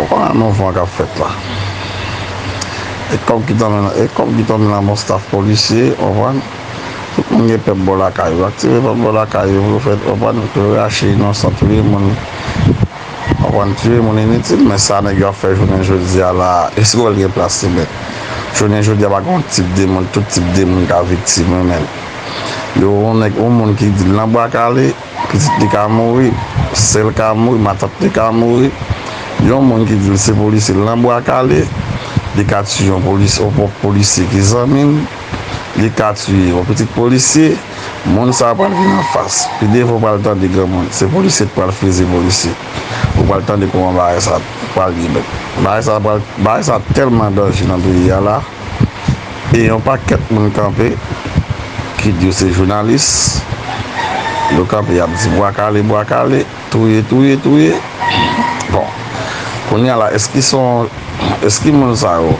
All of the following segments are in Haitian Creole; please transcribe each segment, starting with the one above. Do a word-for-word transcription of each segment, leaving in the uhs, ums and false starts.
Bon, mouvman k ap fèt la. E kòb ki tonbe nan, e kòb ki tonbe nan bon staf polisye, w konprann? Tout moun gen pèp bò lakay yo. Aktive pèp bò lakay yo pou yo fè, w konprann, pou yo rache inosan, touye moun. W konprann, touye moun initil, men sa nèg yo ap fè jounen jodi a la, èske w wè l gen plas li menm? Jounen jodi a pa gen yon tip de moun, tout tip de moun ka viktim wi menm. Yo, yon nèg, yon moun ki di l nan bwa kale, pitit li ka mouri, sè l ka mouri, matant li ka mouri. Yon moun ki di l se polisye, l nan bwa kale, li ka tiye yon polis, yon pwòp polisye ki zanmi l, li ka tiye yon pitit polisye. Moun sa a pral vin anfas. Pi devan w pral tande granmoun, se polisye k pral frize polisye. Ou pral tande kòman bagay sa pral ye menm. Bagay sa pral, bagay sa tèlman danje nan peyi a la. E yon pakèt moun kanpe ki di yo se jounalis. Yo kanpe, y ap di bwa kale, bwa kale, touye, touye, touye. Bon, kounye a la, èske se yon, èske moun sa yo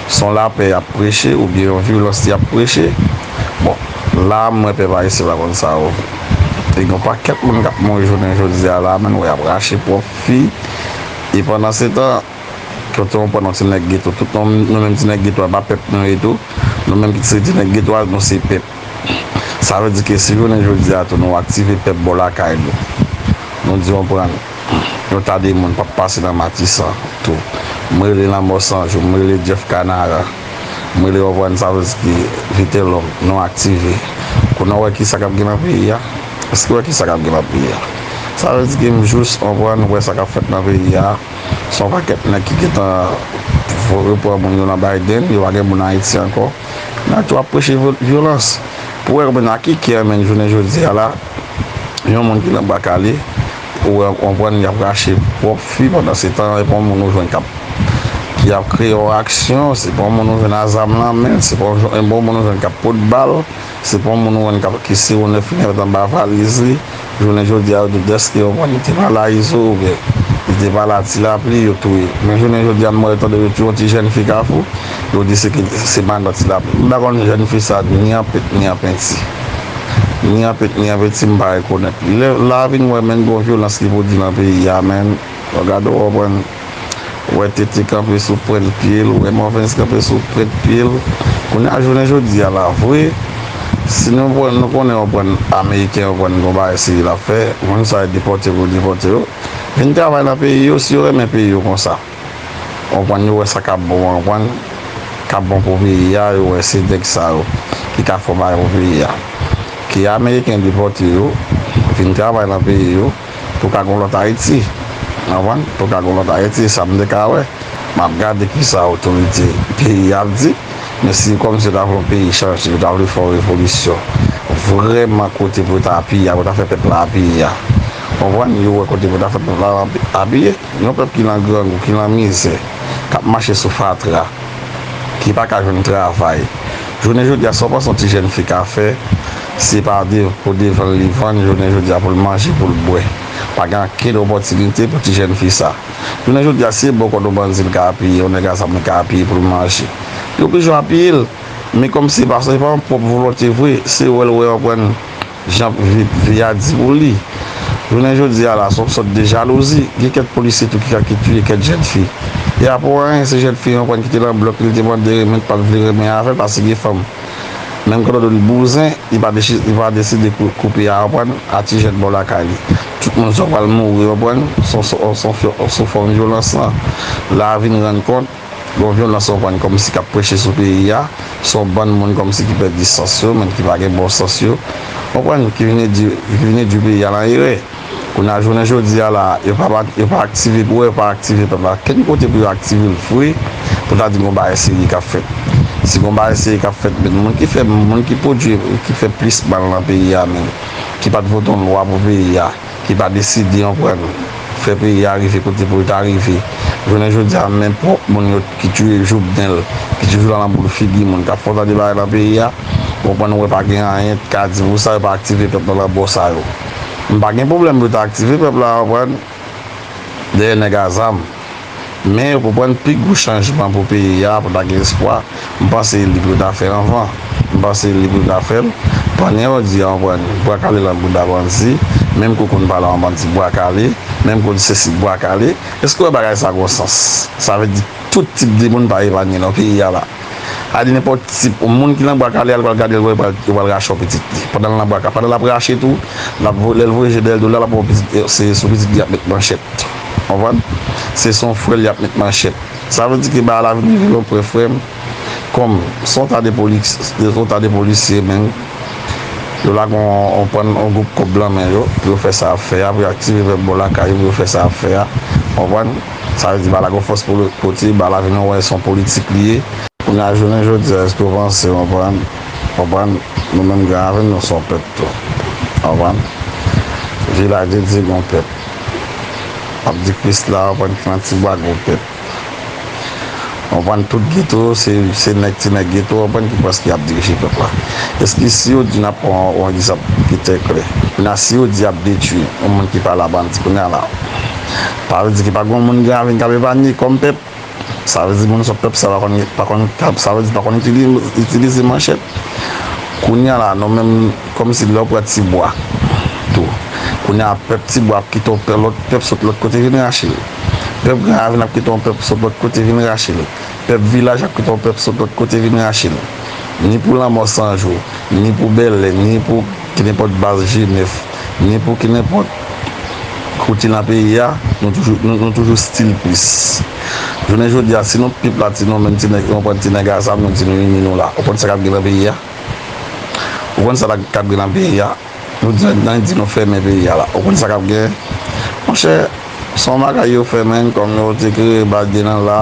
se yon lapè y ap preche oubyen yon vyolans y ap preche? Bon, la mwen pèp ayisyen pa konn sa yo. E gen yon pakèt moun k ap mouri jounen jodi a la, menm wè y ap rache pwòp fi. E pandan se tan, kote w pran yon ti nèg geto, tout nou, nou menm ti nèg geto a, pa pèp nou ye tou. Nou menm ki se ti nèg geto a, nou se pèp. Sa vle di ke si jounen jodi a tou nou aktive pèp bò lakay nou, nou di w konprann, yon ta de moun p ap pase nan Matisan tou. M rele Lanmò San Jou, m rele Jeff Kanara, m rele w konprann, sa vle di ke Vitelhomme, nou aktive. Kounye a w wè kisa k ap gen nan peyi a? Èske w wè kisa k ap gen nan peyi a? Sa vle di ke m jis konprann, wè sa k ap fèt nan peyi a. Se yon pakèt nèg ki gentan voye pran moun yo nan Biden, yo pa gen moun Ayiti ankò. Nèg yo ap preche vyo-, vyolans. Pou wè konbyen a ki kè menm jounen jodi a la, yon moun ki nan bwa kale, ou wè, w konprann, y ap rache pwòp fi, pandan se tan, e pa yon moun ou jwenn k ap, ki ap kreye yon aksyon, se pa yon moun ou jwenn a zam nan men l, se pa yon, e pa yon moun ou jwenn k ap pot bal, se pa yon moun ou jwenn k ap, ki sere yon nèf milimèt anba valiz li. Jounen jodi a, yo di dèske yo konn li te pale a Izo oubyen li te pale a Ti Lapli, yo touye. Men jounen jodi a, m wè yo tande yo touye yon ti jèn fi Kafou, yo di se ki, se madan Ti Lapli. M pa konn jèn fi sa ni an pent ni an penti. Ni an pent ni an penti, m pa rekonèt li. Lè, la vin wè menm gon vyolans ki pwodui nan peyi a, menm, w gade w konprann. Ou wè T T kanpe sou pwent pye l, ou wè Morvens kanpe sou pwent pye l. Kounye a jounen jodi a la, vre, si nou pran, nou konnen w konprann, Ameriken w konprann gon bagay serye l ap fè, moun sa yo depòte yo, depòte yo. Vin travay nan peyi yo, si yo renmen peyi yo konsa. W konprann, yo wè sa k ap bon an, w konprann, k ap bon pou peyi a, yo wè se nèg sa yo ki ka fè yon bagay pou peyi a. Ke Ameriken depòte yo, vin travay nan peyi yo, pou ka gon lòt Ayiti. Ou konprann? Pou ka gon lòt Ayiti, sa m te ka wè. M ap gade kisa otorite peyi a ap di. Men si kòmsi yo ta vle yon peyi chanje, yo ta vle fè yon revolisyon vrèman kote pou yo ta apiye, pou yo ta fè pèp la apiye a. Ou konprann? Yo wè kote pou yo ta fè pèp la api-, apiye. Yon pèp ki nan grangou, ki nan mizè, k ap mache sou fatra, ki pa ka jwenn travay. Jounen jodi a, sa w panse yon ti jèn fi ka fè, se pa de, pou devan l li vann, jounen jodi a, pou l manje, pou l bwè. Pa gen okenn opòtinite pou ti jèn fi sa. Jounen jodi a, se bò kòd yon bandi l ka apiye, yon nèg a zam li ka apiye pou l manje. Li oblije apiye l. Men kòmsi pa, se pa yon pwòp volonte vre, se wè l wè, w konprann, jan vi, vi a di pou li. Jounen jodi a la, se yon sòt de jalouzi. Gen kèk polisye tou ki, ki touye kèk jèn fi. E a pou anyen, se jèn fi an, konprann, ki te nan blòk li, li te mande renmen, li pa t vle renmen avè l, paske gen fanm. Menm kanpe do l bouzen, li pa desi-, li pa deside kou-, koupe a, konprann, a ti jèn bò lakay li. Tout moun sa pral mouri, konprann, sou, sou, sou, sou fòm vyolans lan. La vin rann kont, gon vyolans, konprann, kòmsi k ap preche sou peyi a. Se yon bann moun kòmsi ki pèdi sans yo, men ki pa gen bon sans yo. Konprann, ki vin di, ki vin di peyi a nan erè. Kounye a jounen jodi a la, yo pa, pa, yo pa aktive, pou wè yo pa aktive pèp la. Kenn kote pou yo aktive l vre, pou ta di gon bagay serye k ap fèt. Si gon bagay serye k ap fèt, men moun ki fè, moun ki pwodui, ki fè plis mal nan peyi a menm, ki pa t vote yon lwa pou peyi a, ki pa deside, konprann, fè peyi a rive kote pou l ta rive. Jounen jodi a, menm pwòp moun yo ki touye Jovenel, ki toujou la nan boul figi moun, k ap fè yon ta de bagay nan peyi a, konprann, ou wè pa gen anyen k ka di pou sa, yo pa aktive pèp nan bò sa yo. M pa gen pwoblèm pou yo ta aktive pèp la, konprann, dèyè nèg a zam. Men yo pou pran pi gwo chanjman pou peyi a, pou ta gen espwa. M panse li pou yo ta fè anvan. M panse li pou yo ta fè l. Pandan yo di a, konprann, bwa kale nan bouda bandi, Menm ke w konn pale a yon bandi bwa kale, menm ke w di sesi bwa kale, èske w wè bagay sa gon sans? Sa vle di tout tip de moun pa epanye nan peyi a la. A di nenpòt tip, yon moun ki nan bwa kale a, l pral gade l, yo pral, yo pral rache yon pitit li. Pandan l nan bwa kale, pandan l ap rache tou, l ap vo-, lè l voye je dèyè l tou la, l ap wè yon pitit, se sou pitit li y ap met manchèt. Konprann? Se sou yon frè l y ap met manchèt. Sa vle di ke bagay la vin rive yon pwen, frè m, kòm se yon ta de polis, se yon ta de polisye, men yo lage yon, yon, yon gwoup kòb lan men yo, pou yo fè sa y ap fè a, pou yo aktive vèb bò lakay yo, pou yo fè sa y ap fè a. Konprann? Sa vle di bagay la gon fòs pou kote, bagay la vin yon wè se yon politik li ye. Kounye a, jounen jodi a, èske w panse, konprann, konprann, nou menm Gran Ravin, nou se yon pèp tou. Konprann? Vilaj de Dye gon pèp. W ap di Krisla, konprann, ki nan Tibwa gon pèp. Konprann, tout geto, se, se nèg, ti nèg geto, konprann, ki panse ki ap dirije pèp la. Èske si yo di n ap pran yon, yon egzanp ki trè klè, kounye a, si yo di y ap detwi yon moun ki pale a bandi, kounye a la, pa vle di ki pa gon moun Gran Ravin k ap epanye kòm pèp. Sa vle di moun sòt pèp sa pa konn, pa konn, sa vle di pa konn itilize, itilize manchèt. Kounye a la, nou menm, kòmsi lè w pran Tibwa tou. Kounye a, pèp Tibwa ap kite yon pèp, lòt pèp sot lòt kote vin rache l. Pèp Gran Ravin ap kite yon pèp sot lòt kote vin rache l. Pèp Vilaj ap kite yon pèp sot lòt kote vin rache l. Ni pou Lanmò San Jou, ni pou Bèlè, ni pou ki nenpòt baz G nèf, ni pou ki nenpòt kote nan peyi a, nou toujou, nou, nou toujou still plis. Jounen jodi a, si nou pip la, ti nou menm, ti nèg, nou pran ti nèg a zam, nou di nou ini nou la. Ou konn sa k ap gen nan peyi a? Ou konn sa k ap gen nan peyi a? Nou di, nan di nou fèmen peyi a la. Ou konn sa k ap gen? Monchè, se yon bagay yo fè, men, kòm yo te kreye Biden an la,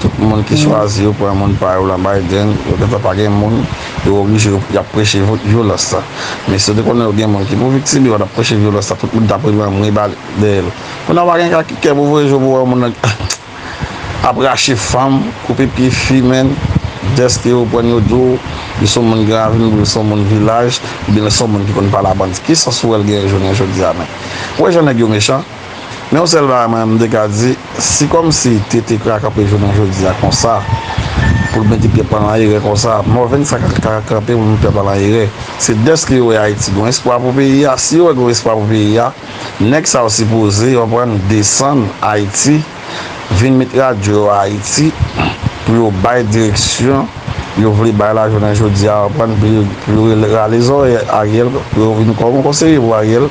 tout moun ki chwazi yo pran moun pa yo lan Biden, yo gentan pa gen moun, yo oblije, y ap preche vyo-, vyolans la. Men si yo te konnen yo gen moun ki pou viktim, yo pa t ap preche vyolans la, tout moun t ap ri nan mwen ba dèyè l. Kounye a, w pa gen kè pou voye je w pou wè yon moun nan ap rache fanm, koupe pye fi, men, dèske yo pran yo di w, li se yon moun Gran Ravin, li se yon moun Vilaj, oubyen li se yon moun ki konn pale a bandi. Ki sans ou wè l genyen jounen jodi a, men? Ou wè jan nèg yo mechan? Men yon sèl bagay mwen menm m te ka di, si kòmsi T T ka kanpe jounen jodi a konsa, pou l mete pèp la nan erè konsa, Mòvenn sa ka, ka kanpe pou l mete pèp la nan erè. Se dèske yo wè Ayiti gon espwa pou peyi a. Si yo wè gon espwa pou peyi a, nèg sa yo sipoze, w konprann, desann Ayiti, vin met radyo yo Ayiti, pou yo bay direksyon yo vle bay la jounen jodi a, w konprann, pou yo, pou yo rale zòrèy Ariel, pou yo vin kòm yon konseye pou Ariel,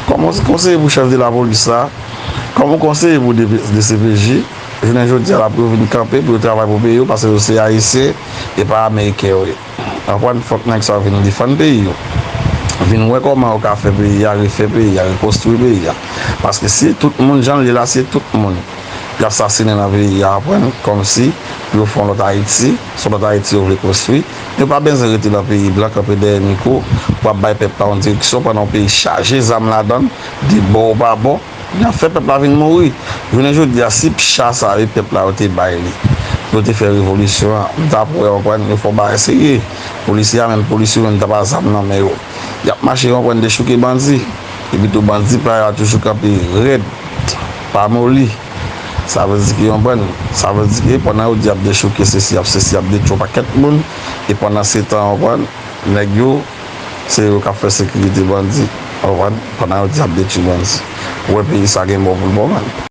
kòm yon konseye pou chèf de lapolis la, kòm yon konseye pou D P, D C P J, jounen jodi a la pou yo vin kanpe, pou yo travay pou peyi yo, paske yo se Ayisyen, e pa Ameriken yo ye. Konprann, fòk nèg sa yo vin defann peyi yo. Vin wè kòman yo ka fè peyi a, refè peyi a, rekonstwi peyi a. Paske si tout moun jan l ye la, si tout moun y ap sasinen nan peyi a, konprann, kòmsi pou yo fè yon lòt Ayiti, se yon lòt Ayiti yo vle konstwi. Yo pa bezwen rete nan peyi blan, kanpe dèyè mikwo, pou ap bay pèp la yon direksyon pandan yon peyi chaje zam ladan l, de bò ou pa bò. Y ap fè pèp la vin mouri. Jounen jodi a, si cha sa yo pèp la yo te bay li, yo te fè revolisyon an, m t ap wè, w konprann, yo fè yon bagay serye. Polisye a menm, polis yo menm t ap a zam nan men yo. Y ap mache, w konprann, dechouke bandi. Epi tou bandi pa yo a toujou kanpe rèd, pa moli. Sa vle di ke, w konprann, sa vle di ke pandan yo di y ap dechouke sesi, y ap sesi, y ap detwi yon pakèt moun, e pandan se tan, w konprann, nèg yo, se yo k ap fè sekirite bandi, w konprann, pandan yo di y ap detwi bandi. Ou wè peyi sa gen bò pou l bò, menn.